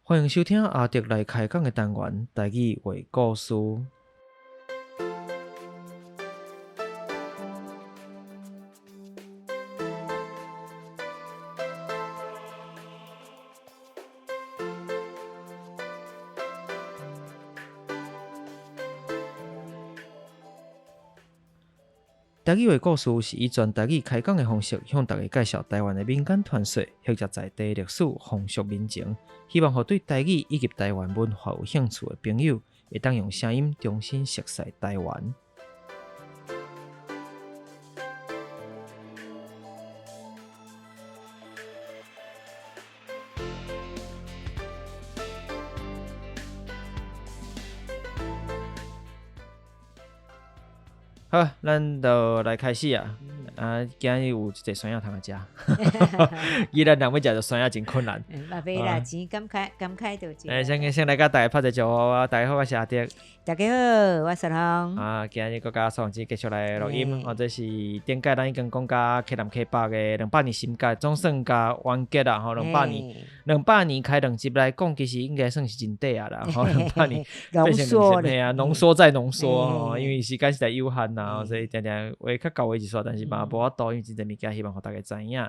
歡迎收聽阿德來開講的單元，台語話故事。台語話故事是以全台語開講的方式，向大家介紹台灣的民間傳說或者在地歷史、風俗民情，希望予對台語以及台灣文化有興趣的朋友，會當用聲音重新熟悉台灣。好，咱就來開始啊！啊，今日有一濟酸仔通來食，宜蘭人欲食著酸仔真困難。嘛袂啦，錢感慨感慨就。欸，先先來佮大家拍一個招呼啊！大家好，我是阿德。大家好，我是淑鳳。啊，今日閣佮淑鳳姊繼續來錄音，哦，這是頂擺咱已經講甲客南客北的200年心結總算共完結啦吼，兩百年，200年開兩集來講，其實應該算是真短啊啦，吼，兩百年濃縮咧，啊，濃縮再濃縮吼，因為時間實在有限啦，所以定定話較厚話一撮，但是嘛無法度，因為真濟物件希望予大家知影。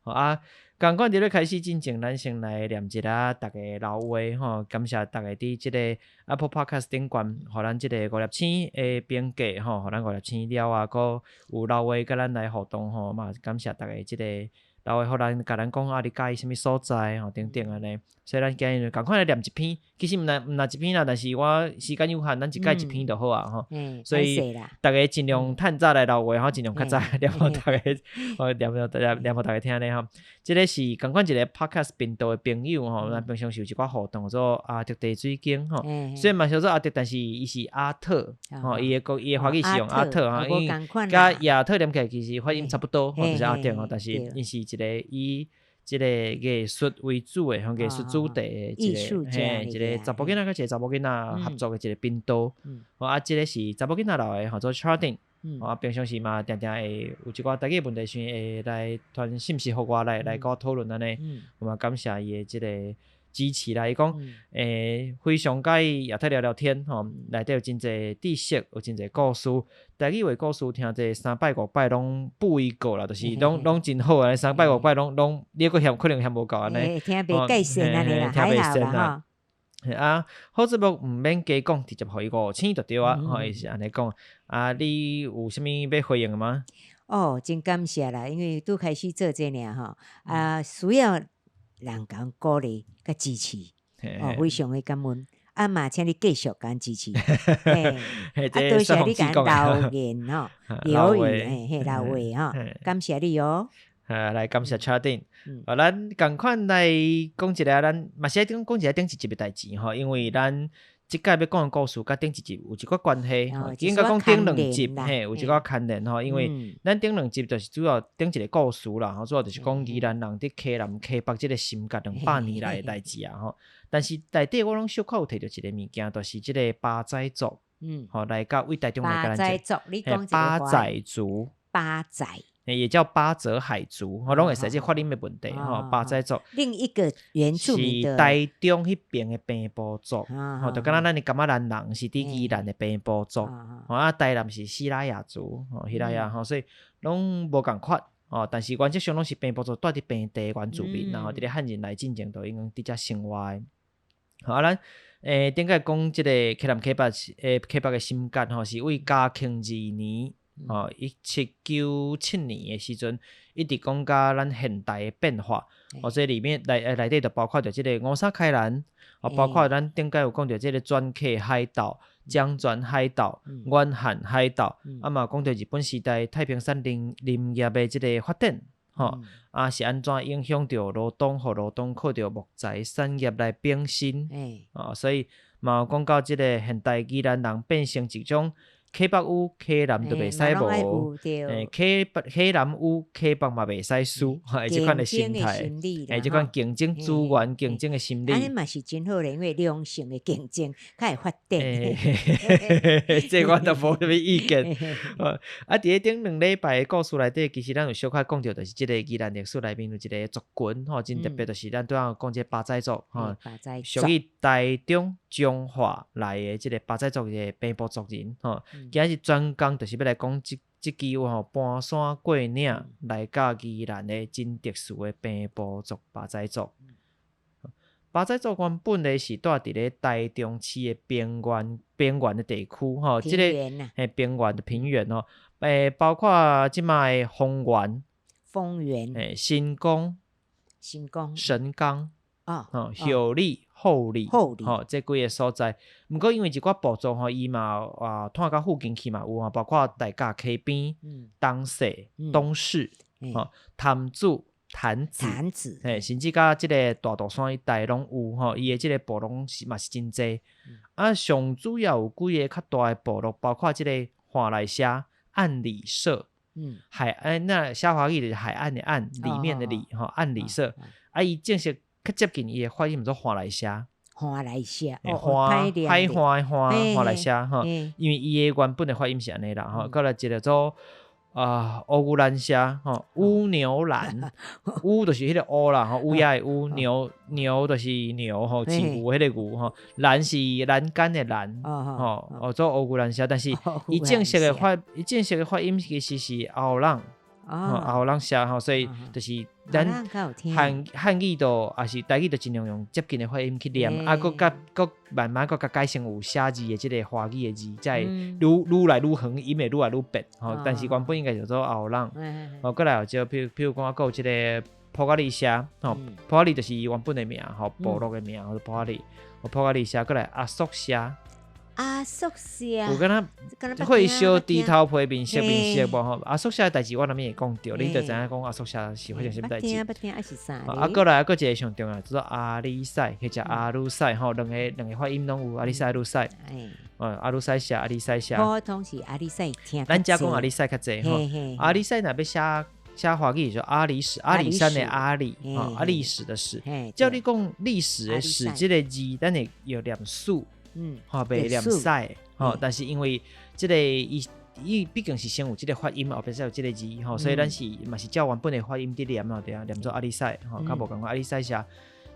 吼啊，仝款佇咧開始進前，咱先來念一下逐家留話吼，感謝逐家佇這個 Apple Podcast 頂懸，予咱這個五粒星的評價吼，予咱五粒星了啊，閣有留話佮咱來互動吼，嘛感謝逐家這個。留話予咱，共咱講啊，你佮意啥物所在吼，等等按呢。所以咱今日仝款來念一篇，其實毋若毋若一篇啦，但是我時間有限，咱一擺一篇就好啊吼。所以逐家盡量趁早來留話，吼，盡量較早念予逐家，念予大家，念予逐家聽咧吼。這个是仝款一个 Podcast 頻道的朋友吼，咱平常時有一寡互動，做阿德茶水間吼。雖然嘛叫做阿德，但是伊是阿特吼，伊的國伊的華語是用阿特吼，因為佮亞特念起來其實發音差不多，吼，就是阿特吼，但是伊是一個以這个藝術為主的，吼，藝術主題的一個，嘿，一个查埔囡仔佮一个查某囡仔合作的一個頻道。吼，啊，這个是查某囡仔留的，號做 Chardin。啊，平常時嘛，定定會有一寡台語問題時，會來傳信息予我來來佮我討論按呢。我嘛感謝伊的這个支持啦。伊講，非常佮意亞特聊聊天吼，內底有真濟知識，有真濟故事。台語話故事聽這三擺五擺攏不為過啦，就是攏攏真好啊！三擺五擺攏攏，你閣嫌可能嫌無夠按呢。聽袂過癮按呢啦，還好啦吼。啊，好節目毋免加講，直接予伊五星就對啊。吼，伊是按呢講。啊，你有啥物欲回應的嗎？哦，真感謝啦，因為拄開始做這爾吼，啊，需要人共鼓勵佮支持，哦，非常的感恩。啊嘛，請你繼續共阮支持。啊，多謝你共阮留言吼，留言，嘿嘿，留話吼，感謝你哦。來感謝 Chardin。啊，咱仝款來講一下，咱嘛是愛講講一下頂一集的代誌吼，因為咱這擺欲講的故事，佮頂一集有一寡關係，應該講頂兩集嘿，有一寡牽連吼，因為咱頂兩集就是主要頂一個故事啦，吼，主要就是講宜蘭人佇溪南溪北這个心結200年來的代誌啊吼。但是內底我攏小可有提著一个物件，就是這个巴仔族，吼，來到為台中來佮咱這巴仔族，巴仔。也叫巴澤海族，吼，攏會使這發音的問題，吼，巴仔族。另一個原住民是台中彼邊的平埔族，吼，就敢若咱的噶瑪蘭人是佇宜蘭的平埔族，吼，啊，台南是西拉雅族，吼，西拉雅，吼，所以攏無仝款，吼，但是原則上攏是平埔族住佇平地原住民，然後佇咧漢人來進前就已經佇遮生活的。好，啊，咱頂擺講這個溪南溪北溪北的心結，吼，是為嘉慶二年。吼，1797年的時陣，一直講甲咱現代的變化，哦，這裡面內底就包括著這个五沙開蘭，哦，包括咱頂擺有講著這个轉客海盜、漳泉海盜、遠漢海盜，啊嘛講著日本時代太平山林林業的這个發展，吼，啊是按怎影響著羅東，予羅東靠著木材產業來變身，哦，所以嘛有講到這个現代宜蘭人變成一種。溪北有，溪南就袂使無。溪北溪南有，溪北嘛袂使輸，欸，這款的心態，欸，這款競爭資源競爭的心理。按呢嘛是真好咧，因為良性的競爭較會發展。這我都無啥物意見。啊，佇咧頂兩禮拜的故事內底，其實咱有小可講著，就是這個宜蘭歷史內面有一個族群吼，真特別，就是咱拄仔講這個巴仔族吼，屬於台中彰化來的這個巴仔族的平埔族人吼。今日專工就是欲來講這這支吼搬山過嶺來到宜蘭的真特殊的平埔族巴仔族。巴仔族原本咧是住佇咧台中市的平原平原的地區吼，這個嘿平原的平原吼，包括這擺的豐原、豐原、新港、新港、神岡、哦，后里、后里、吼，這幾个所在。毋過因為一寡部族吼，伊嘛啊，湠到附近去嘛有啊，包括大甲溪邊、東勢、東勢、吼、潭子、潭子，嘿，甚至佮這个大肚山一帶攏有吼，伊的這个部落是嘛是真濟。啊，上主要有幾个較大的部落，包括這个華來社、岸里社，海岸那寫華語就是海岸的岸，裡面的裡吼，岸里社。啊，伊正式較接近伊的發音叫做歡來社，歡來社，歡海歡的歡，歡來社吼，因為伊的原本的發音是按呢啦吼，閣來一个做啊烏牛欄社吼，烏牛欄，烏就是彼个烏啦吼，烏鴉的烏，牛牛就是牛吼，飼牛彼个牛吼，欄是欄杆的欄吼，哦做烏牛欄社，但是伊正式的發，伊正式的發音其實是後浪。後浪社吼，所以就是咱漢漢語都抑是台語，就盡量用接近的發音去念，啊，閣佮閣慢慢閣佮改成有寫字的這个華語的字，才會愈愈來愈遠，音會愈來愈變吼。但是原本應該叫做後浪，哦，閣來有這譬如譬如講，閣有這个普加里社，吼，普加里就是伊原本的名，吼，部落的名，普加里，普加里社，閣來阿叔社。阿叔社，有敢若會燒豬頭皮面色面色無吼？阿叔社的代誌我難免會講著，你就知影講阿叔社是發生啥物代誌。啊，閣來閣一个上重要，叫做阿里賽或者阿魯賽吼，兩个兩个發音攏有，阿里賽阿魯賽。阿魯賽社，阿里賽社。普通是阿里賽聽。咱遮講阿里賽較濟吼。阿里賽若欲寫寫華語就阿里史，阿里山的阿里，吼，啊歷史的史。照你講歷史的史這个字，咱會用念史。吼，袂念屎，吼，但是因為這个伊伊畢竟是先有這个發音，後壁才有這个字，吼，所以咱是嘛是照原本的發音佇念咯，對啊，念做阿里賽，吼，較無仝款阿里賽社。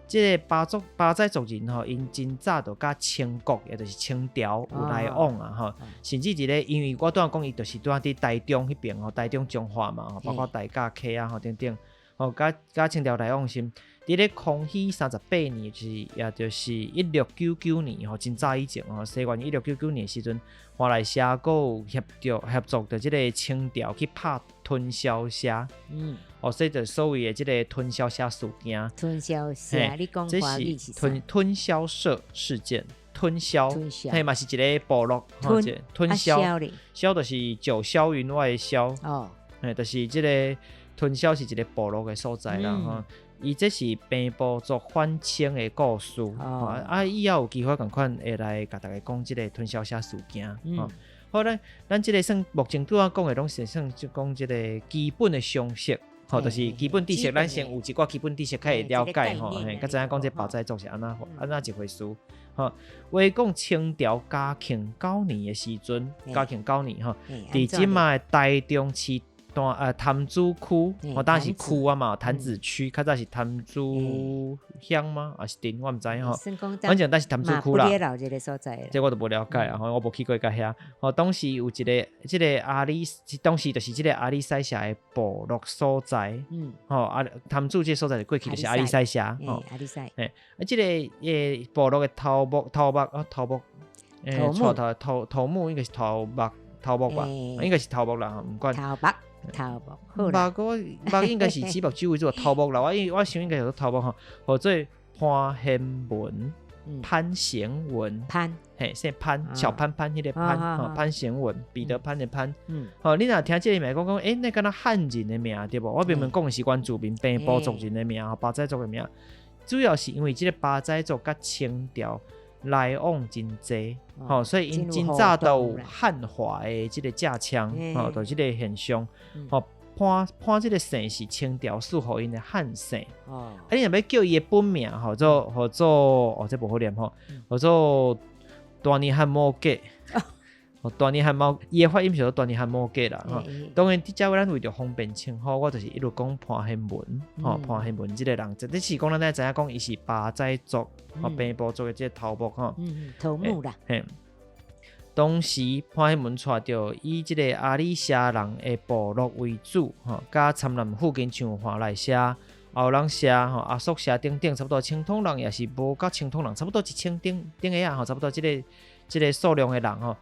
這个巴族巴仔族人吼，𪜶真早就佮清國，也就是清朝有來往啊，吼，甚至佇咧，因為我拄仔講伊就是拄仔佇台中彼邊吼，台中彰化嘛，吼，包括大甲溪啊，吼等等，吼，佮佮清朝來往時。佇咧康熙38年，就是也就是1699年吼，真早以前吼，西元1699年的時陣，華來社閣有協助協助著這个清朝去拍吞霄社，哦，所以就所謂的這个吞霄社事件。吞霄社，你講華語是啥？吞吞霄社事件，吞霄，嘿嘛是一个部落，吞吞霄，霄就是九霄雲外的霄，哦，嘿，就是這个吞霄是一个部落的所在啦，吼。伊這是平埔族反清的故事，啊，以後有機會仝款會來共大家講這个吞霄社事件。好，咱咱這个算目前拄仔講的攏是算就講這个基本的常識，吼，就是基本知識，咱先有一寡基本知識較會了解吼，嘿，才知影講這巴仔族是按怎按怎一回事。吼，話講清朝嘉慶九年的時陣，嘉慶九年吼，佇這擺的台中市。潭子區，吼，當時區啊嘛，潭子區，較早是潭子鄉嗎？抑是鎮？我毋知吼。反正當時潭子區啦。這我都無了解啊，吼，我無去過佮遐。吼，當時有一个，這个阿里，當時就是這个阿里賽社的部落所在。吼，啊，潭子這个所在就過去就是阿里賽社。吼，阿里賽。嘿，啊，這个部落的頭目，頭目啊，頭目，頭頭頭目應該是頭目，頭目吧？應該是頭目啦，吼，毋管。頭目。頭目，目我目應該是指目睭為主，頭目啦，我我想應該叫做頭目吼，號做潘賢文，潘賢文，潘，嘿，姓潘，小潘潘彼个潘，吼，潘賢文，彼得潘的潘，吼，你若聽這个名講講，欸，那敢若漢人的名對無？我明明講的是原住民平埔族人的名，巴仔族的名，主要是因為這个巴仔族佮清朝。來往真濟，吼，所以𪜶真早就有漢化的這個正腔，吼，就這個現象，吼，潘潘這個姓是清朝賜予𪜶的漢姓，啊，你若欲叫伊的本名，號做號做，哦，這無好念吼，號做大尼漢摩格。哦，大尼漢摩，伊的發音是做大尼漢摩格啦。吼，當然，佇遮咱為著方便稱呼，我就是一路講潘顯文，吼，潘顯文這個人，這是講咱愛知影講伊是巴仔族，吼，平埔族的這個頭目吼。頭目啦。嘿，當時潘顯文帶著以這個阿里社人的部落為主，吼，佮參南附近像華來社、後人社、吼阿叔社等等，差不多千統人也是無到千統人，差不多一千頂頂个仔吼，差不多這個這個數量的人吼。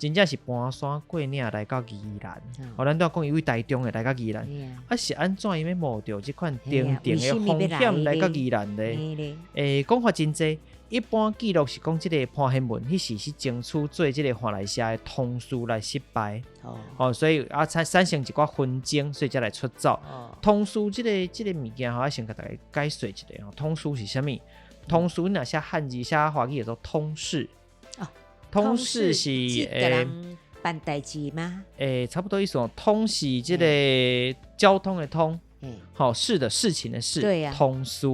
真正是搬山過嶺來到宜蘭，哦，咱拄仔講伊位台中的來到宜蘭，啊是按怎伊欲冒著這款重重的風險來到宜蘭咧？欸，講法真濟，一般記錄是講這个潘顯文彼時是爭取做這个漢來社的通事來失敗，哦，所以啊產產生一寡紛爭，所以才來出走。通事這个這个物件吼，先共大家解說一下吼。通事是啥物？通事你若寫漢字寫華語叫做通事。通事是欸辦代誌嗎？欸，差不多意思哦。通是這個交通的通，好事的事情的事，通事。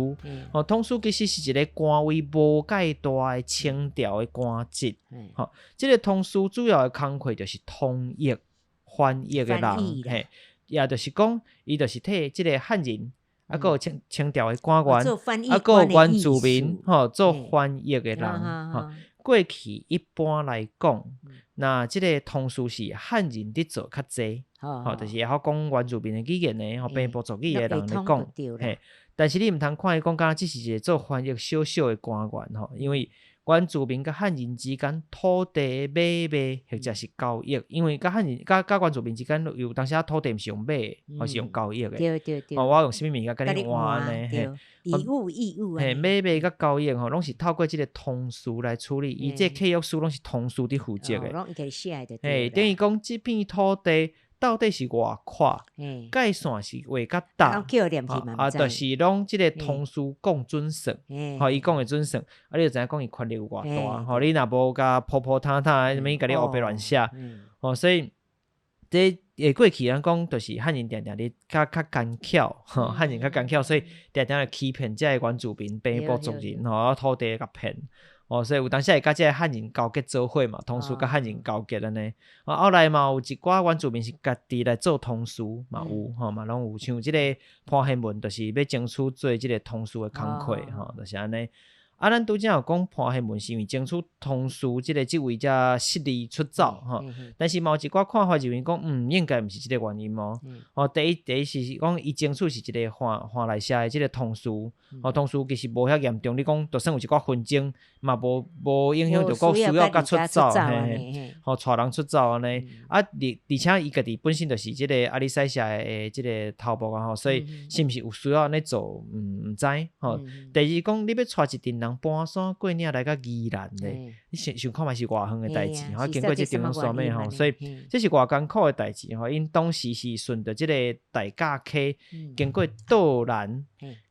哦，通事其實是一个官位無蓋大的清朝的官職。好，這个通事主要的工課就是通譯、翻譯的人。嘿，也就是講，伊就是替這個漢人，啊，閣有清清朝的官員，啊，閣有原住民，吼，做翻譯的人，吼。過去一般來講，若這个通事是漢人佇做較濟，吼，就是會曉講原住民的語言的，吼，平埔族語的人來講，嘿。但是你毋通看伊講，敢若只是一个做翻譯小小的官員，吼，因為原住民佮漢人之間土地買賣或者是交易，因為佮漢人佮佮原住民之間有當時仔土地毋是用買的，抑是用交易的。哦，我用啥物物件共你換按呢？嘿，以物易物。嘿，買賣佮交易吼，攏是透過這个通事來處理，伊這个契約書攏是通事佇負責的。嘿，等於講這片土地。到底是偌闊，界線是畫甲佗，啊，就是攏這个通事講準算，吼，伊講會準算，啊，你就知影講伊權力有偌大，吼，你若無共鋪鋪沓沓，啥物共你烏白亂寫，吼，所以這會過去咱講，就是漢人定定咧較較奸巧，吼，漢人較奸巧，所以定定來欺騙這个原住民、平埔族人，吼，土地共騙。哦，所以有當時會佮這个漢人勾結做伙嘛，通事佮漢人勾結按呢。啊，後來嘛有一寡原住民是家己來做通事，嘛有吼，嘛攏有。像這个潘顯文，就是欲爭取做這个通事的工課，吼，就是按呢。啊，咱拄才有講潘顯文是因為爭取通事這个職位才失利出走吼，但是嘛有一寡看法認為講，應該毋是這个原因哦。吼，第一，第一是講伊爭取是一个漢漢來社的這个通事，吼，通事其實無遐嚴重，你講就算有一寡紛爭，嘛無無影響著講需要佮出走，嘿，吼，帶人出走按呢。啊，而而且伊家己本身就是這个阿里賽社的這个頭目啊吼，所以是毋是有需要按呢做，毋知吼。第二講，你欲帶一陣人搬山過嶺來到宜蘭咧，你想想看覓是偌遠的代誌，吼，經過這中央山脈吼，所以這是偌艱苦的代誌吼。𪜶當時是順著這個大甲溪，經過道南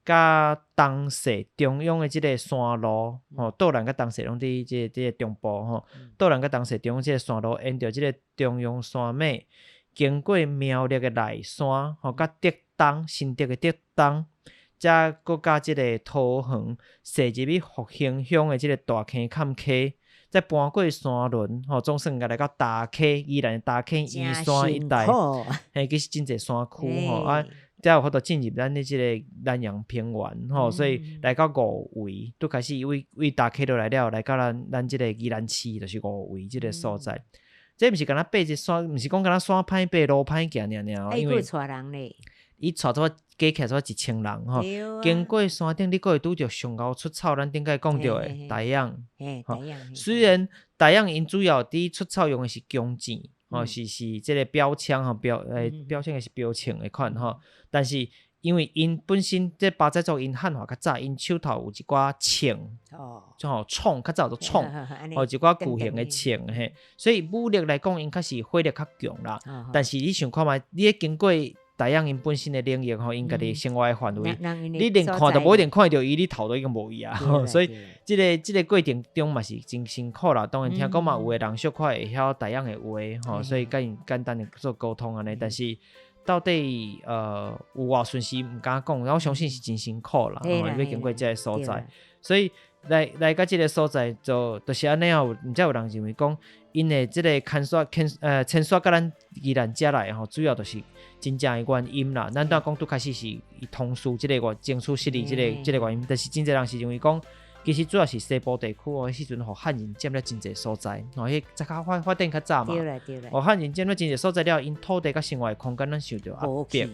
佮東勢中央的這个山路，吼，道南佮東勢攏佇這个這个中部吼，道南佮東勢中央這个山路，沿著這个中央山脈，經過苗栗的內山，吼，佮竹東新竹的竹東。才閣佮這个桃園，踅入去復興鄉的這个大坑坎溪，再搬過山崙，吼，總算共來到大溪，宜蘭的大溪宜山一帶，嘿，其實真濟山區吼，啊，才有法度進入咱的這个南陽平原，吼，所以來到五圍，拄開始為為大溪落來了，來到咱咱這个宜蘭市，就是五圍這个所在。這毋是干焦爬一山，毋是講干焦山歹爬，路歹行爾爾，因為。伊帶做加起來做一千人吼，經過山頂，你閣會拄著上𠢕出草，咱頂擺講著的大樣，吼。雖然大樣𪜶主要佇出草用的是弓箭，吼，是是這个標槍吼，標欸標槍抑是標槍的款吼，但是因為𪜶本身這巴仔族𪜶漢化較早，𪜶手頭有一寡銃，吼鋦較早做鋦，吼一寡巨型的銃嘿，所以武力來講，𪜶確實火力較強啦。但是你想看覓，你咧經過。大養𪜶本身的領域吼，𪜶家己生活的範圍，你連看都無一定看著伊，你頭都已經無伊啊。所以這個過程中嘛是真辛苦啦。當然聽講嘛，有的人小可會曉大養的話吼，所以佮𪜶簡單的做溝通按呢。但是到底有偌順時毋敢講，我相信是真辛苦啦。吼，欲經過這个所在，所以來到這个所在就是按呢吼，毋知有人認為講，𪜶的這个牽徙遷呃遷徙佮咱宜蘭遮來吼，主要就是真正的原因啦。咱拄仔講拄開始是伊通事這个爭取失利這個原因，但是真濟人是認為講，其實主要是西部地區哦，彼時陣予漢人佔了真濟所在，吼，彼較發展較早嘛。對啦對啦。哦，漢人佔了真濟所在了，𪜶土地佮生活的空間攏受著壓迫，彼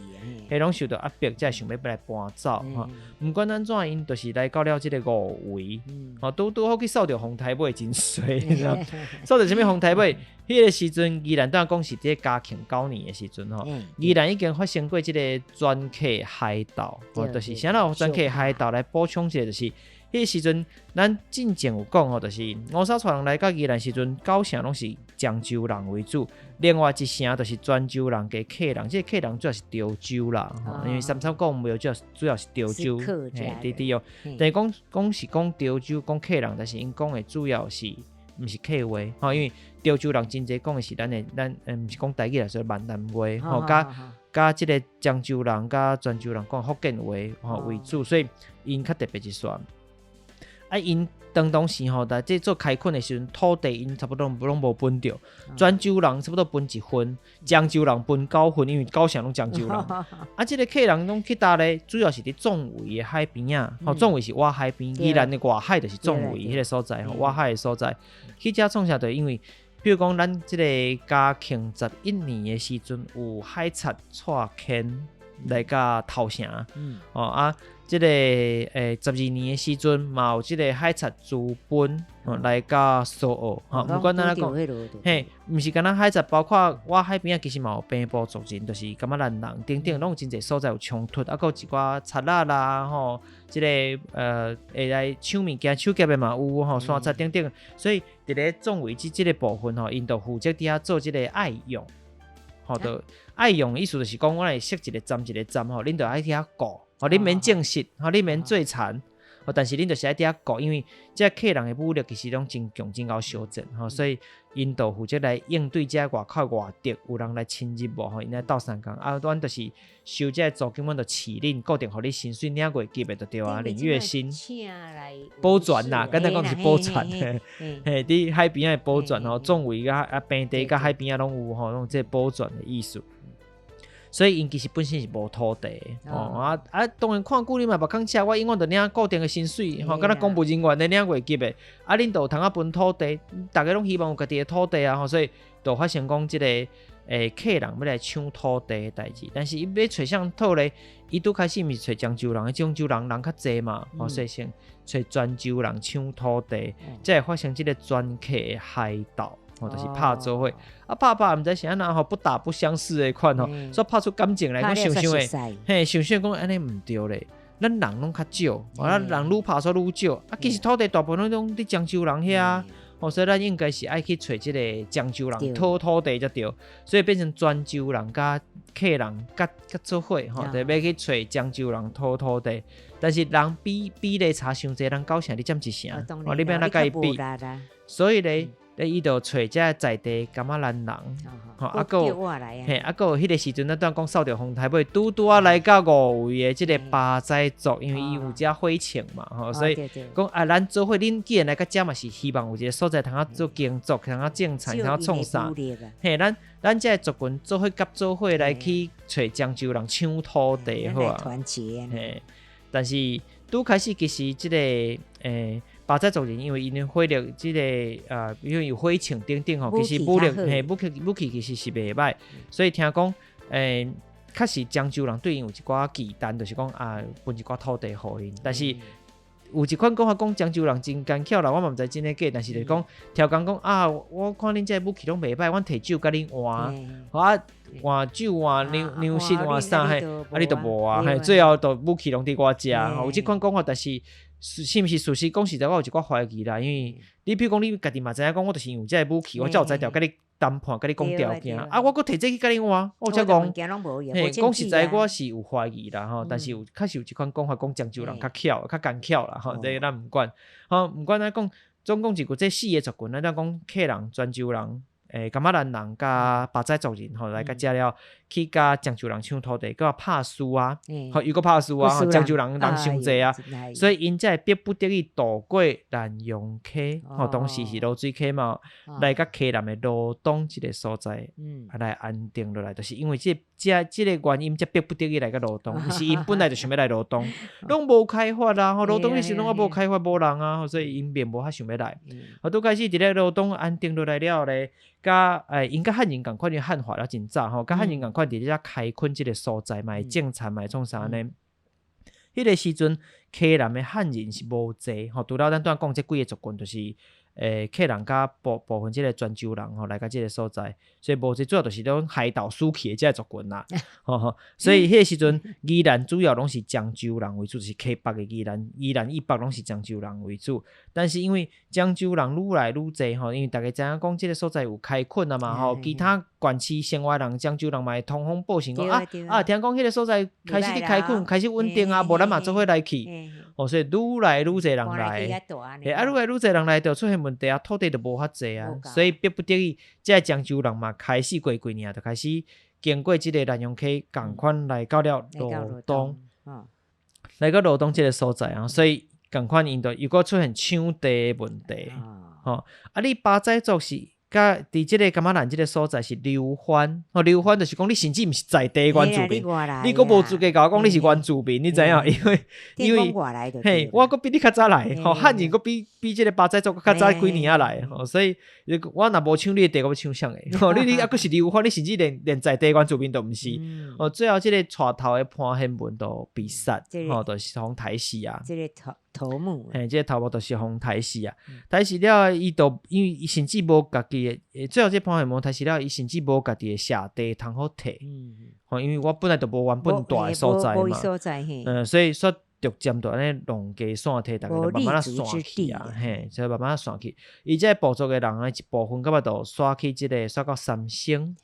攏受著壓迫，才會想欲來搬走。吼，毋管按怎，𪜶就是來到了這个五圍，吼，拄拄好去掃著風颱尾，真衰，你知影？掃著啥物風颱尾？彼个時陣，宜蘭拄仔講是佇嘉慶九年的時陣吼，宜蘭已經發生過這个專客海盜，吼，就是啥人專客海盜來補充一下，就是。彼个時陣，咱進前有講吼，就是吳三帶人來到宜蘭時陣，九成攏是漳州人為主，另外一成就是泉州人加客人。這个客人主要是潮州啦，因為三三講沒有主要是潮州，嘿，對對哦。但是講講是講潮州講客人，但是𪜶講的主要是毋是客話，吼，因為潮州人真濟講的是咱的咱，毋是講台語啦，說閩南話，吼，佮這个漳州人佮泉州人講福建話吼為主，所以𪜶較特別一撮。啊，𪜶當時吼，在這做開墾的時陣，土地𪜶差不多攏無分著，泉州人差不多分一份，漳州人分九份，因為九成攏漳州人。啊，這个客人攏去佗咧？主要是佇壯圍的海邊仔，吼，壯圍是外海邊，宜蘭的外海就是壯圍彼个所在，吼，外海的所在。去遮創啥？就因為，比如講，咱這个嘉慶11年的時陣，有海賊蔡牽來到頭城，哦啊。這个12年的時陣，嘛有這个海賊朱奔來到蘇澳，吼，毋管按怎講，嘿，毋是干焦海賊，包括外海邊仔，其實嘛有平埔族人，就是噶瑪蘭人等等，攏有真濟所在有衝突，啊，閣有一寡賊仔啦，吼，這个會來搶物件、搶劫的嘛有，吼，山賊等等，所以佇咧壯圍這个部分吼，𪜶就負責佇遐做這个隘勇，吼，就隘勇意思就是講，我來設一個站一個站，吼，恁就愛去遐顧。吼，你免種植，吼，你免做田，吼，但是恁就是愛佇遐顧，因為這客人的武力其實攏真強，真𠢕相戰，吼，所以𪜶就負責來應對這外口外敵有人來侵入無，吼，𪜶來鬥相共，啊，阮就是收這個租金，阮就飼恁，固定予你薪水領月給的就對啊，領月薪。保全啦，簡單講就是保全，嘿，佇海邊仔的保全吼，壯圍佮啊平地佮海邊仔攏有吼，攏有這個保全的意思。所以𪜶其實本身是無土地的，哦啊啊！當然看久你嘛目空赤，我永遠就領固定的薪水，吼，敢若公務人員咧領月給的，啊，恁就有通仔分土地，逐家攏希望有家己的土地啊，吼，所以就發生講這个客人欲來搶土地的代誌，但是伊欲揣啥人討咧？伊拄開始毋是揣漳州人，漳州人人較濟嘛，吼，所以先揣泉州人搶土地，才會發生這个專客的海盜。吼，就是拍做伙，啊拍拍毋知是按怎吼，不打不相識的款吼，所以拍出感情來，講想想的，嘿，想想講按呢毋對咧，咱人攏較少，啊人愈拍煞愈少，啊其實土地大部分攏佇漳州人遐，吼，所以咱應該是愛去揣這个漳州人討土地才對，所以變成泉州人佮客人佮佮做伙，吼，就欲去揣漳州人討土地，但是人比例差傷濟，人九成你佔一成，哦，你欲按怎共伊比？所以咧。咧，伊就揣這在地噶瑪蘭人，吼，啊，閣有，嘿，啊，閣有彼个時陣，咱拄仔講掃著風颱尾，拄拄仔來到五圍的這个巴仔族，因為伊有遮火槍嘛，吼，所以講啊，咱做伙，恁既然來到遮嘛，是希望有一个所在通仔做耕作，通仔種田，通仔創啥？嘿，咱這个族群做伙佮做伙來去揣漳州人搶土地，好啊。嘿，但是拄開始其實這个巴仔族人因為𪜶火力這个因為有火槍等等吼，其實武力嘿武器其實是袂䆀，所以聽講確實漳州人對𪜶有一寡忌憚，就是講啊分一寡土地予𪜶，但是有一款講法講漳州人真奸巧啦，我嘛毋知真的假，但是就是講刁工講啊，我看恁這个武器攏袂䆀，阮提酒共恁換，啊換酒換糧食換啥嘿，啊你都無啊，嘿，最後都武器攏佇我遮，有這款講法，但是。是毋是事實？講實在，我有一寡懷疑啦。因為你比如講，你家己嘛知影講，我就是有這个武器，我才有才調共你談判，佮你講條件，啊，我閣提這去共恁換，我才講，嘿，講實在，我是有懷疑啦，吼，但是有確實有這款講法，講漳州人較巧，較奸巧啦，吼，這咱毋管，吼，毋管咱講，總共一個這四个族群，咱講客人、泉州人。噶瑪蘭人佮巴仔族人吼來到遮了，去佮漳州人搶土地，閣拍輸啊，吼又閣拍輸啊，漳州人人傷濟啊，所以𪜶才會逼不得已渡過蘭陽溪，吼當時是濁水溪嘛，來到溪南的羅東這个所在，來安定落來，就是因為這這這个原因，才逼不得已來到羅東，毋是𪜶本來就想欲來羅東，攏無開發啊，吼羅東彼時攏猶無開發，無人啊，所以𪜶並無較想欲來。啊，拄開始佇咧羅東安定落來了咧。佮𪜶佮漢人仝款，因為漢化了真早吼，佮漢人仝款佇咧遮開墾這个所在嘛，會種田嘛，會創啥按呢？彼个時陣，溪南的漢人是無濟吼，除了咱拄仔講這幾个族群，就是客人佮部部分這个泉州人吼來到這个所在，所以無濟，主要就是種海島輸去的這个族群啦，吼吼。所以彼个時陣，宜蘭主要攏是漳州人為主，就是溪北的宜蘭，宜蘭以北攏是漳州人為主。但是因為漳州人愈來愈濟吼，因為逐家知影講這个所在有開墾啊嘛吼，其他縣市生活人漳州人嘛會通風報信講啊啊，聽講彼个所在開始佇開墾，開始穩定啊，無咱嘛做伙來去，哦，所以愈來愈濟人來，嘿，啊，愈來愈濟人來就出現問題啊，土地就無遐濟啊，所以逼不得已，這个漳州人嘛開始過幾年就開始經過這个蘭陽溪，仝款來到了羅東，來到羅東這个所在啊，所以仝款𪜶就又閣出現搶地的問題，吼，啊，你巴仔族是。佮佇這个噶瑪蘭這个所在是流番，吼流番就是講你甚至毋是在地原住民，你閣無資格共我講你是原住民，你知影？因為因為嘿，我閣比你較早來，吼漢人閣比比這个巴仔族閣較早幾年仔來，吼所以我若無搶你的地，我欲搶啥个？吼你你猶閣是流番，你甚至連連在地原住民都毋是。哦，最後這个帶頭的潘賢文就被殺，吼就是予刣死啊。頭目，嘿，這个頭目就是予刣死啊！刣死了，伊就因為伊甚至無家己的，最後這潘賢文刣死了，伊甚至無家己的舍地通好提，吼，因為我本來就無原本蹛的所在嘛，嗯，所以說逐漸就按呢挵家散提，逐家就慢慢仔散去啊，嘿，所以慢慢仔散去。伊這个部族的人呢，一部分感覺就徙去這个徙到三星，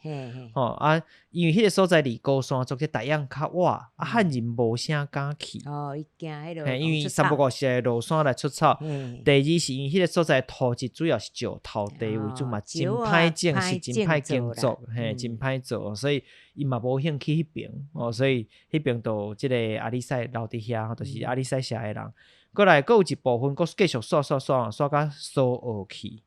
吼啊。因為彼个所在離高山族這大樣較遠，啊漢人無啥敢去。哦，伊驚彼个。嘿，因為三不五時會落山來出草。第二是因為彼个所在土質主要是石頭地為主嘛，真歹種，是真歹耕作，嘿，真歹做，所以𪜶嘛無興趣彼爿，哦，所以彼爿就這个阿里賽留佇遐，就是阿里賽社的人。過來，閣有一部分閣繼續徙徙徙，徙到蘇澳去。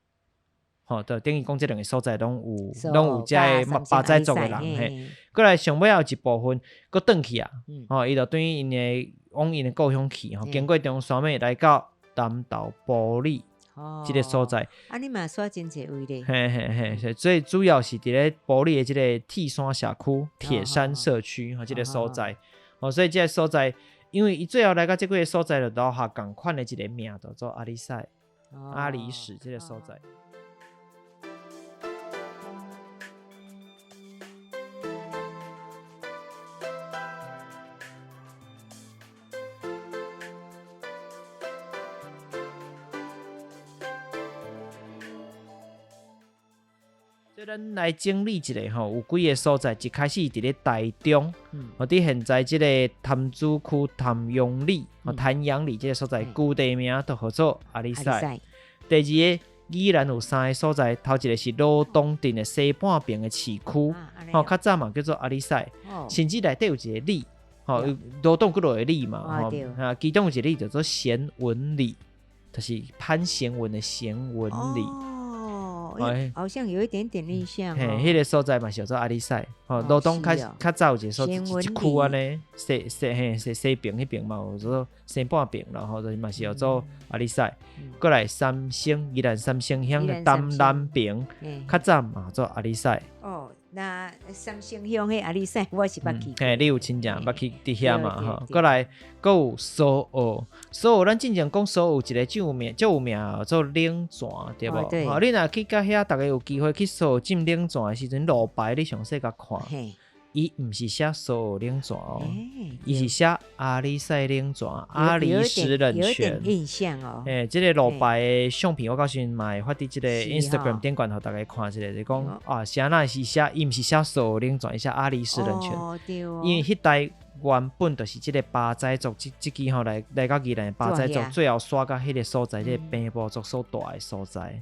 吼，就等於講，這兩个所在攏有，攏有遮个巴仔族的人嘿。過來上尾仔有一部分，閣轉去啊，吼，伊就轉𪜶的往𪜶的故鄉去，吼，經過中山尾來到南投埔里這个所在。啊，你嘛徙真濟位咧。嘿嘿嘿，所以主要是佇咧埔里的這个鐵山社區、鐵山社區吼，這个所在。吼，所以這个所在，因為伊最後來到這幾个所在，就留下仝款的一个名，叫做阿里賽、阿里史這个所在。所以咱來整理一下吼，有幾个所在，一開始佇咧台中，吼佇現在這个潭子區潭陽里、潭陽里這个所在，舊地名就號做阿里賽。第二个，宜蘭有三个所在，頭一个是羅東鎮的西半爿的市區，吼，較早嘛叫做阿里賽，甚至內底有一个里，吼，羅東閣落个里嘛，吼，啊，其中有一个里叫做賢文里，就是潘賢文的賢文里。哦，好像有一點點印象。嘿，彼个所在嘛是叫做阿里賽，吼，羅東較較早有一个所在，一區按呢，西西嘿西西爿彼爿嘛有做西半爿，然後就是嘛是叫做阿里賽。過來三星，宜蘭三星鄉的東南爿，較早嘛做阿里賽。哦，那三星鄉彼阿里賽，我是捌去。嘿，你有親戚捌去佇遐嘛？吼，過來閣有蘇澳，蘇澳咱進前講蘇澳有一个最有名、最有名做冷泉，對無？吼，你若去到遐，逐家有機會去蘇澳浸冷泉的時陣，路牌你詳細共看。伊毋是寫蘇澳冷泉哦，伊是寫阿里賽冷泉，阿里石冷泉。有點印象哦。欸，這个路牌的相片，我到時陣嘛會發佇這个 Instagram 頂懸，予大家看一下，就講啊，啥那是寫，伊毋是寫蘇澳冷泉，伊寫阿里石冷泉。哦，對哦。因為彼代原本就是這个巴仔族，這這支吼來來到宜蘭的巴仔族，最後徙到彼个所在，這个平埔族所蹛的所在。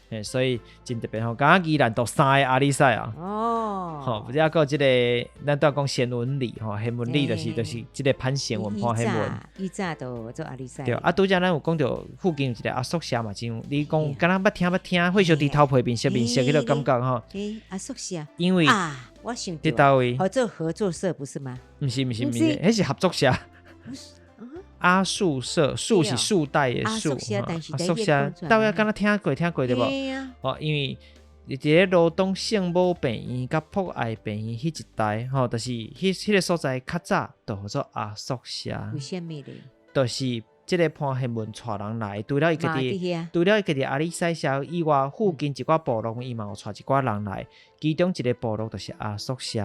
嘿，所以真特別吼，敢若宜蘭都三个阿里賽啊。哦。吼，不是還閣有這个，咱拄仔講賢文里吼，賢文里就是這个潘賢文潘賢文。以早都做阿里賽。對，啊，拄才咱有講著附近有一个阿叔社嘛，真，你講敢若捌聽捌聽，火燒豬頭皮面熟面熟彼个感覺吼。欸，阿叔社。因為啊，我想佇佗位？合作合作社不是嗎？毋是毋是毋是，彼是合作社。阿樹社，樹是樹袋的樹，阿樹社，大家敢若聽過聽過對無？哦，因為佇咧羅東聖母病院佮博愛病院彼一帶，吼，就是彼彼个所在較早就號做阿叔社。為啥物咧？就是這个潘賢文帶人來，除了伊家己，除了伊家己阿里賽社以外，附近一寡部落伊嘛有帶一寡人來，其中一个部落就是阿叔社。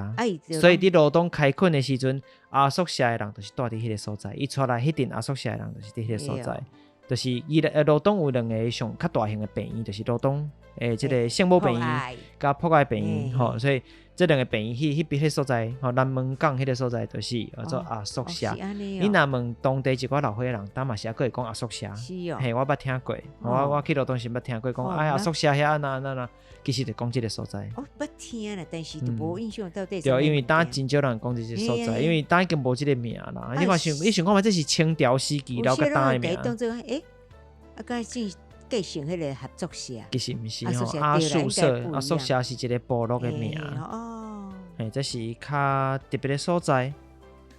所以佇羅東開墾的時陣，阿叔社的人就是蹛佇彼个所在，伊帶來彼陣阿叔社的人就是佇彼个所在，就是伊羅東有兩个上較大型的病院，就是羅東的這个聖母病院佮博愛病院，吼，所以這兩个病院彼彼邊彼个所在，吼，南門港彼个所在就是叫做阿叔社。你若問當地一寡老歲仔人，當嘛是猶閣會講阿叔社。嘿，我捌聽過，我我去羅東時捌聽過講，哎，阿叔社遐按怎按怎，其實就講這个所在。哦，捌聽啦，但是就無印象到底。對，因為當真少人講這个所在，因為當已經無這个名啦。你看想，你想看覓，這是清朝時期留較早的名。欸，啊，敢是繼承彼个合作社？其實毋是吼，阿樹社，阿叔社是一个部落的名。哦。嘿，這是較特別的所在。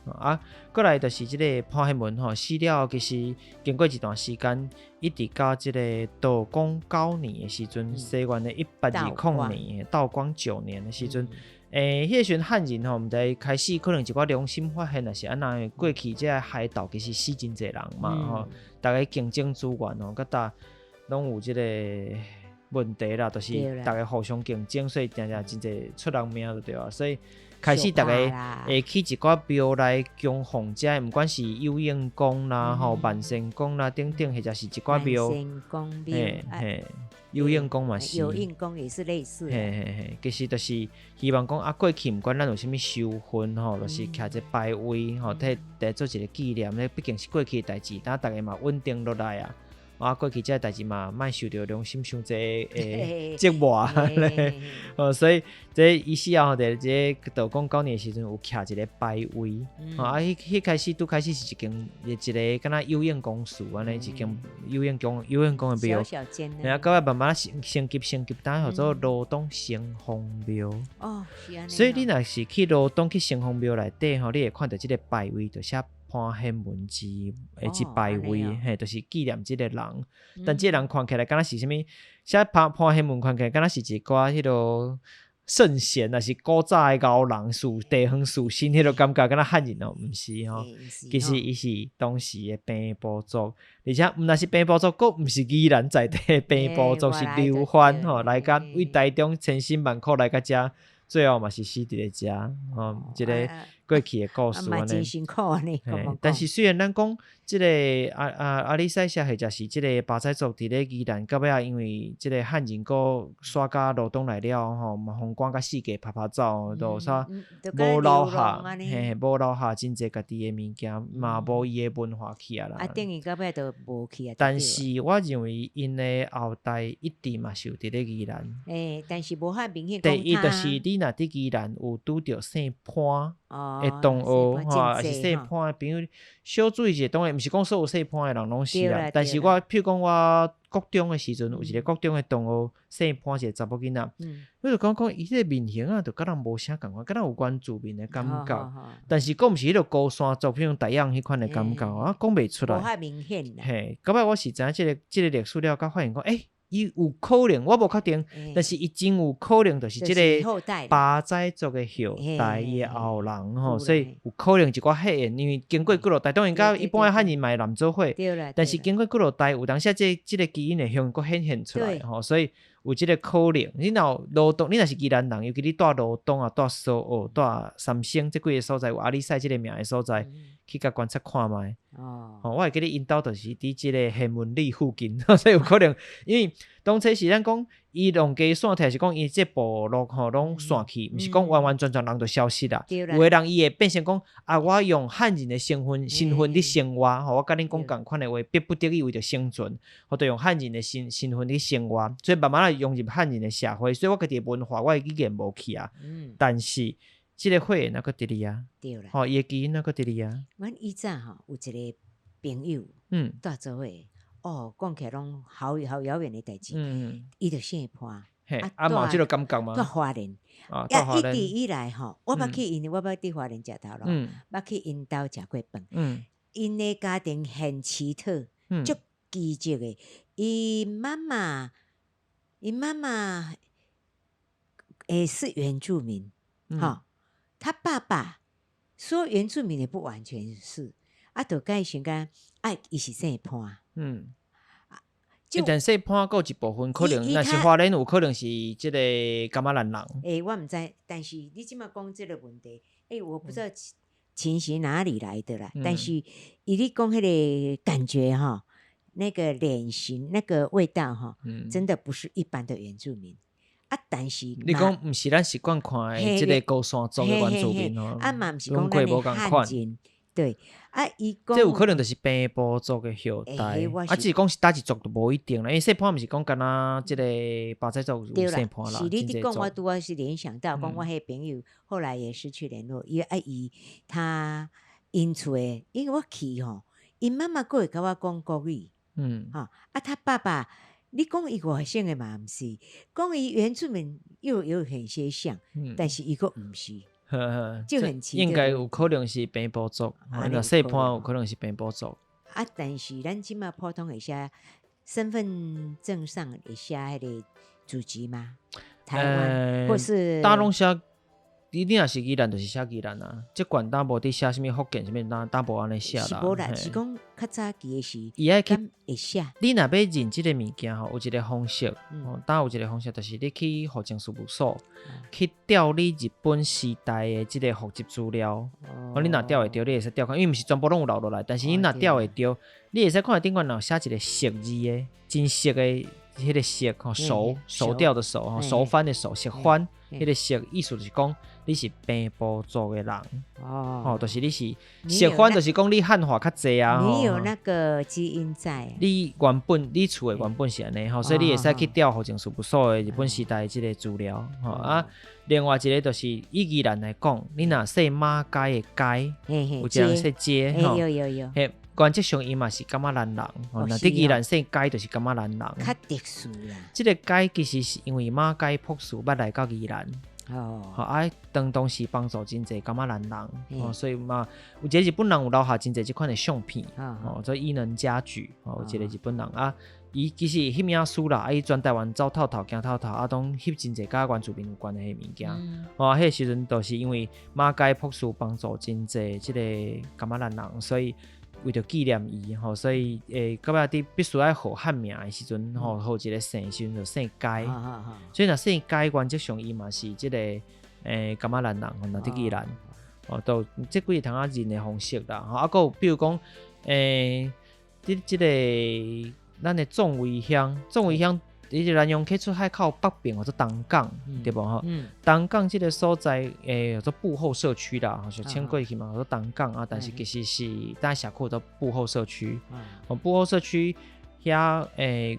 啊，過來就是這个潘賢文吼，死了後，其實經過一段時間，一直到這个道光九年的時陣，西元的1820年，道光九年的時陣，欸，彼个時陣漢人吼，毋知開始可能一寡良心發現，抑是按怎，過去這个海盜其實死真濟人嘛吼，逐家競爭資源吼，佮搭攏有這个問題啦，就是逐家互相競爭，所以定定真濟出人命就對啊，所以開始逐家會起一寡廟來供奉這，毋管是有應公啦、吼萬仙宮啦等等，或者是一寡廟。萬仙宮廟，嘿，有應公嘛是。有應公也是類似。嘿嘿嘿，其實就是希望講啊，過去毋管咱有啥物仇恨吼，就是徛一个牌位吼，替來做一个紀念。那畢竟是過去的代誌，等逐家嘛穩定落來啊。啊，過去這个代誌嘛，莫受著良心傷濟的折磨咧。哦，所以這伊死後，佇這个道光九年的時陣，有徛一个牌位。啊，彼彼開始拄開始是一間一个敢若有應公司按呢，一間有應公有應公的廟。然後到尾慢慢升升級升級，當號做羅東城隍廟。哦，是按呢。所以你若是去羅東去城隍廟內底吼，你會看著這个牌位，就寫潘賢文之的這牌位，嘿，就是紀念這个人。但這个人看起來敢若是啥物？寫潘潘賢文看起來敢若是一寡彼个聖賢，抑是古早的高人、士地方士紳，彼个感覺敢若漢人哦，毋是吼。其實伊是當時的平埔族，而且毋但是平埔族，閣毋是宜蘭在地的平埔族，是流番吼，來甲為台中千辛萬苦來到遮，最後嘛是死佇咧遮吼，一个過去的故事按呢。辛苦按呢。但是雖然咱講這个阿阿阿里賽社或者是這个巴仔族佇咧宜蘭，到尾仔因為這个漢人閣徙到羅東來了吼，嘛予趕甲四界趴趴走，就啥無留下，嘿，無留下真濟家己的物件，嘛無伊的文化去啊啦。啊，等於到尾就無去啊。但是我認為𪜶的後代一直嘛是有佇咧宜蘭。欸，但是無遐明顯。第一就是你若佇宜蘭有拄著姓潘的同學，吼，抑是姓潘的朋友，小注意一下，當然毋是講所有姓潘的人攏是啦。但是我譬如講我國中的時陣，有一個國中的同學姓潘，一個查某囡仔，我就講講伊這个面型啊，就佮人無啥仝款，敢若有原住民的感覺。但是閣毋是彼个高山族，譬如台陽彼款的感覺，我講袂出來。無遐明顯啦。嘿，到尾我是知影這个這个歷史了，才發現講，欸，伊有可能，我無確定，但是伊真有可能就是這个巴仔族的後代，伊的後人吼，所以有可能一寡血緣，因為經過幾落代，當然佮一般的漢人嘛會濫做伙，但是經過幾落代，有當時這這个基因會向閣顯現出來吼，所以有這個可能。你若有羅東，你若是宜蘭人，尤其你蹛羅東啊、蹛蘇澳、蹛三星這幾个所在有阿里賽這个名的所在，去共觀察看覓。吼，我會記得𪜶兜就是佇這个玄門里附近，所以有可能，因為當初是咱講伊農家散退，是講伊這部落吼攏散去，毋是講完完全全人就消失啦。有的人伊會變成講啊，我用漢人的身份佇生活，吼，我佮恁講仝款的話，逼不得已為著生存，我就用漢人的身份佇生活，所以慢慢仔融入漢人的社會，所以我家己的文化、我的語言無去啊。但是這个血緣猶閣佇咧啊，吼，伊的基因猶閣佇咧啊。阮以前吼有一个朋友，蹛做伙，哦，講起來攏好好遙遠的代誌。伊就姓潘，啊，嘛有這个感覺嗎？蹛花蓮，啊，一直以來吼，我捌去𪜶，我捌佇花蓮食頭路，捌去𪜶兜食過飯。𪜶的家庭很奇特，足奇蹟的。伊媽媽，是原住民，吼，他爸爸說原住民也不完全是，啊，就改成講，啊，伊是姓潘。但姓潘閣有一部分可能，若是花蓮有可能是這个噶瑪蘭人。欸，我毋知，但是你這擺講這个問題，欸，我不知道情形哪裡來的啦。但是伊你講彼个感覺吼，那個臉型、那個味道吼，真的不是一般的原住民。啊，但是你講毋是咱習慣看的這个高山族的原住民哦，啊嘛毋是講咱的漢人，對，啊，伊講這有可能就是平埔族的後代，啊，只是講是佗一族就無一定啦，因為姓潘毋是講干焦這个巴仔族有姓潘啦。是你佇講，我拄仔是聯想到，講我彼個朋友後來也失去聯絡，伊啊伊他𪜶厝的，因為我去吼，𪜶媽媽閣會共我講國語，吼，啊，他爸爸。你講伊外省的嘛毋是，講伊原住民又有很些像，但是伊閣毋是，就很奇應該有可能是平埔族，若姓潘有可能是平埔族。啊，但是咱這馬普通會寫身份證上會寫彼个祖籍嗎？台灣或是？呾攏寫，你若是宜蘭，就是寫宜蘭啊。這縣呾無佇寫啥物福建啥物，呾呾無按呢寫啦。是無啦，是講較早期的時，伊愛去會寫。你若欲認這个物件吼，有一个方式，呾有一个方式，就是你去戶政事務所去調你日本時代的這个戶籍資料。哦，你若調會著，你會使調看，因為毋是全部攏有留落來，但是你若調會著，你會使看頂懸有寫一个熟字的，真熟的彼个熟吼，熟熟掉的熟吼，熟番的熟，熟番。彼个熟意思就是講你是平埔族的人，哦，就是你是熟番，就是講你漢化較濟啊。你有那個基因在。你原本你厝的原本是按呢吼，所以你會使去調戶政事務所的日本時代的這个資料，吼啊。另外一个就是以宜蘭來講，你若姓馬偕的偕，有一個人姓街吼，有有有。嘿，原則上伊嘛是噶瑪蘭人，若佇宜蘭姓偕就是噶瑪蘭人。較特殊啦。這个偕其實是因為馬偕博士捌來到宜蘭，哦，啊，當時幫助真濟噶瑪蘭人，哦，所以嘛，有一个日本人有留下真濟這款的相片，哦，做伊能嘉矩，哦，有一个日本人啊，伊其實翕影師啦，啊，伊全台灣走透透，行透透，啊，攏翕真濟佮原住民有關係的物件，哦，彼个時陣就是因為馬偕博士幫助真濟這个噶瑪蘭人，所以為著紀念伊吼，所以到尾佇必須愛號漢名的時陣吼，號一个姓時陣就姓偕，所以若姓偕原則上伊嘛是這个噶瑪蘭人吼，若佇宜蘭哦，都這幾個通仔認的方式啦。吼，啊，閣有比如講，佇這个咱的壯圍鄉，壯圍鄉佇南陽溪出海口北邊叫做東港，對無吼？東港這个所在，叫做布後社區啦，俗稱過去嘛叫做東港啊，但是其實是咱社區叫做布後社區。哦，布後社區遐，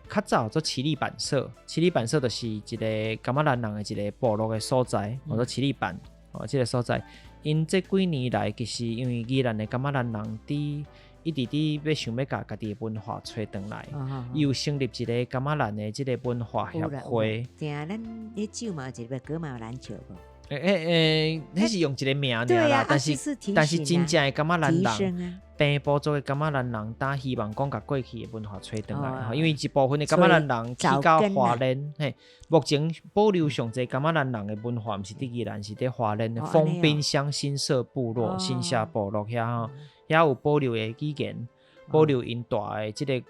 較早做唏哩板社，唏哩板社就是一个噶瑪蘭人的一个部落的所在，叫做唏哩板哦，這个所在，𪜶這幾年來其實因為宜蘭的噶瑪蘭人佇一直佇欲想欲共家己的文化揣轉來，伊有成立一个噶瑪蘭的這个文化協會。對啊，咱彼酒嘛有一个噶瑪蘭酒無？彼是用一个名爾啦，但是真正的噶瑪蘭人，平埔族的噶瑪蘭人，呾希望講共過去的文化揣轉來，因為一部分的噶瑪蘭人去到花蓮，嘿，目前保留上濟噶瑪蘭人的文化，毋是佇宜蘭，是佇花蓮的豐濱鄉新社部落、新社部落遐吼。遐有保留的語言，保留𪜶蹛的這个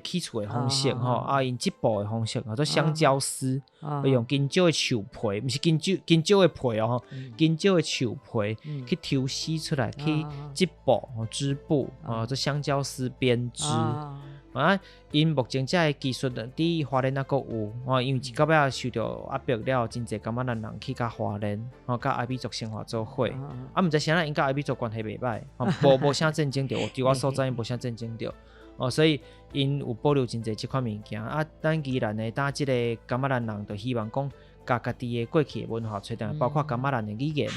起厝的方式吼，啊，𪜶織布的方式，叫做香蕉絲，用香蕉的樹皮，毋是香蕉香蕉的皮哦，香蕉的樹皮去抽絲出來，去織布、織布，哦，做香蕉絲編織。啊，𪜶目前這个技術佇花蓮猶閣有，吼，因為一到尾受著壓迫了，真濟噶瑪蘭人去佮花蓮，吼，佮阿美族生活做伙，啊，毋知啥人𪜶佮阿美族關係袂䆀，吼，無啥戰爭著，據我所知無啥戰爭著，哦，所以𪜶有保留真濟這款物件。啊，咱宜蘭的呾這个噶瑪蘭人，就希望講，共家己的過去的文化揣轉來，包括噶瑪蘭的語言，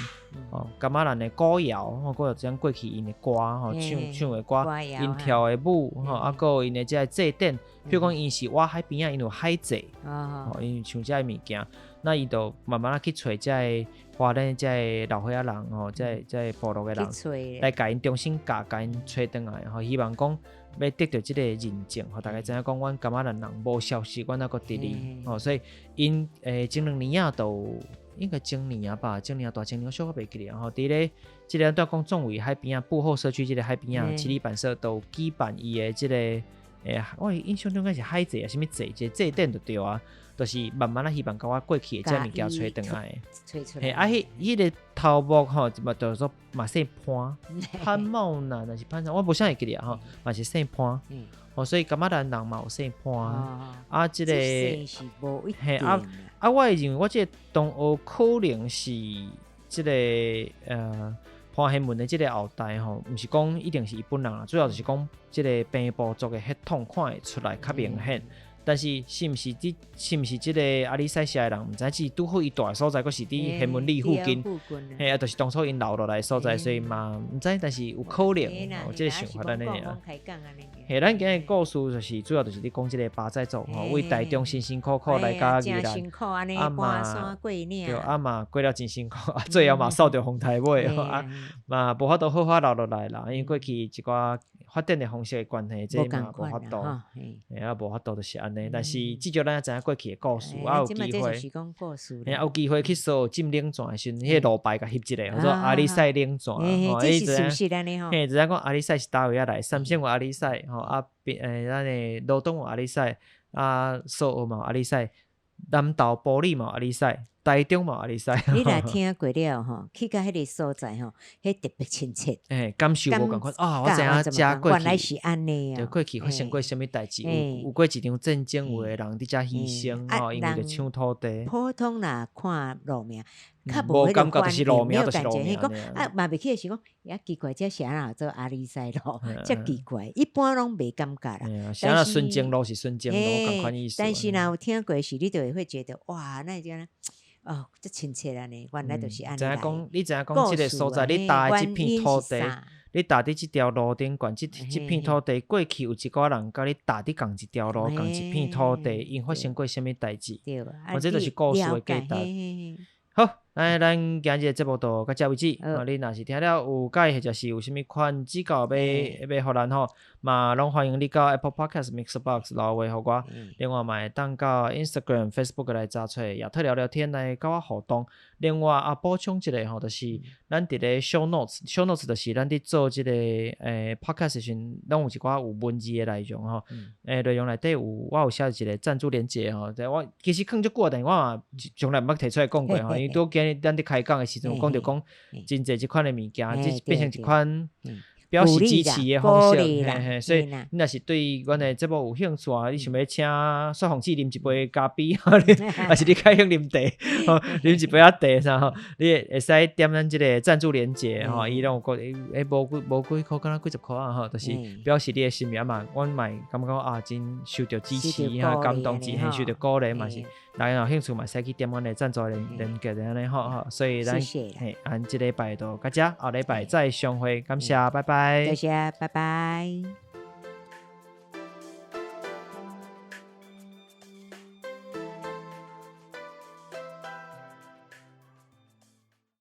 哦，噶瑪蘭的歌謠，吼，歌謠將過去𪜶的歌，吼，唱的歌，𪜶跳的舞，吼，啊，閣有𪜶的這个祭典，比如講𪜶是倚海邊仔，𪜶有海祭，吼，𪜶像這个物件，那伊就慢慢仔去揣這个花蓮這个老歲仔人，吼，這个部落的人，來共𪜶重新教，共𪜶揣轉來，吼，希望講欲得著這个認證，予大家知影講，阮噶瑪蘭人無消失，阮猶閣佇咧，吼，所以𪜶前兩年仔都應該前年仔吧，前年仔大前年我小可袂記得吼，佇咧這个拄講壯圍海邊仔布後社區這个海邊仔，七里板社都舉辦伊的這个我印象中應該是海祭啊，啥物祭，一個祭典就對啊，就是慢慢仔希望共我過去的這物件揣轉來，嘿，啊，彼彼个頭目吼，嘛就是說嘛姓潘，潘茂南還是潘啥，我無啥會記得吼，嘛是姓潘，哦，所以噶瑪蘭人嘛有姓潘，啊，這个，嘿，啊啊，我會認為我這个同學可能是這个潘賢文的這個後代吼，毋是講一定是伊本人啦，主要就是講這个平埔族的血統看會出來較明顯。但是是毋是佇是毋是這个阿里賽社的人，毋知只拄好伊蹛的所在，閣是佇賢文里附近，嘿啊，就是當初𪜶留落來的所在，所以嘛毋知，但是有可能有這个想法按呢爾。嘿，咱今日故事就是主要就是咧講這个巴仔族吼，為台中辛辛苦苦來到宜蘭，啊嘛對，啊嘛過了真辛苦，啊最後嘛掃著風颱尾，啊嘛無法度好好留落來啦，因為過去一寡發展的方式的關係，這嘛無法度，嘿啊無法度就是按呢。但是至少咱也知影過去的故事，啊有機會，嘿有機會去踅浸冷泉的時陣，彼个路牌共翕一下，叫做阿里賽冷泉，吼，你知影？嘿，知影講阿里賽是佗位仔來，三星有阿里賽，吼啊，咱的羅東有阿里賽，啊，蘇澳嘛有阿里賽，南投埔里嘛有阿里賽，台中嘛有阿里賽。你若聽過了吼，去到彼个所在吼，彼特別親切。嘿，感受無仝款啊！我知影遮過去，原來是按呢對，過去發生過啥物代誌？有過一場戰爭，有的人佇遮犧牲吼，𪜶為著搶土地。普通若看路名，較無彼個感覺，沒有感覺。彼講啊，嘛袂記得是講，也奇怪，這是按怎做阿里賽路，遮奇怪，一般攏袂感覺啦。是按怎純正路是純正路，仝款意思。但是若有聽過時，你就會覺得哇，哪會這樣？哦，足親切按呢，原來就是按呢。知影講，你知影講，這个所在，你踏的這片土地，你踏佇這條路頂懸，這片土地過去有一寡人佮你踏佇仝一條路，仝一片土地，𪜶發生過啥物代誌？哦，這就是故事的價值。好，咱今日的節目就到這為止。啊，你若是聽了有佮意，或者是有啥物款指教欲欲予咱吼，嘛攏歡迎你到 Apple Podcast、Mixbox 留話予我。另外嘛會當到 Instagram、Facebook 來查揣亞特聊聊天來佮我互動。另外啊，補充一下吼，就是咱佇咧 Show Notes，Show Notes 就是咱佇做這个Podcast 的時陣，攏有一寡有文字的內容吼。內容內底有我有寫一个贊助連結吼，我其實囥足久，但是我嘛從來毋捌提出來講過吼，因為拄今日咱佇開講的時陣有講著講真濟這款的物件，這變成一款表示支持的方式，嘿嘿，所以你若是對阮的節目有興趣啊，你想欲請雪鳳姊啉一杯咖啡，還是你較興啉茶，啉一杯仔茶啥吼，你會使點咱這个贊助連結吼，伊攏有講，無幾無幾箍，敢若幾十箍啊吼，就是表示你的心意嘛，阮嘛會感覺講啊，真受著支持哈，感動之，受著鼓勵嘛是，人有興趣嘛，會使去點阮的贊助連結按呢吼吼，所以咱嘿，咱這禮拜就到遮，後禮拜再相會，感謝，拜拜。多謝，拜拜。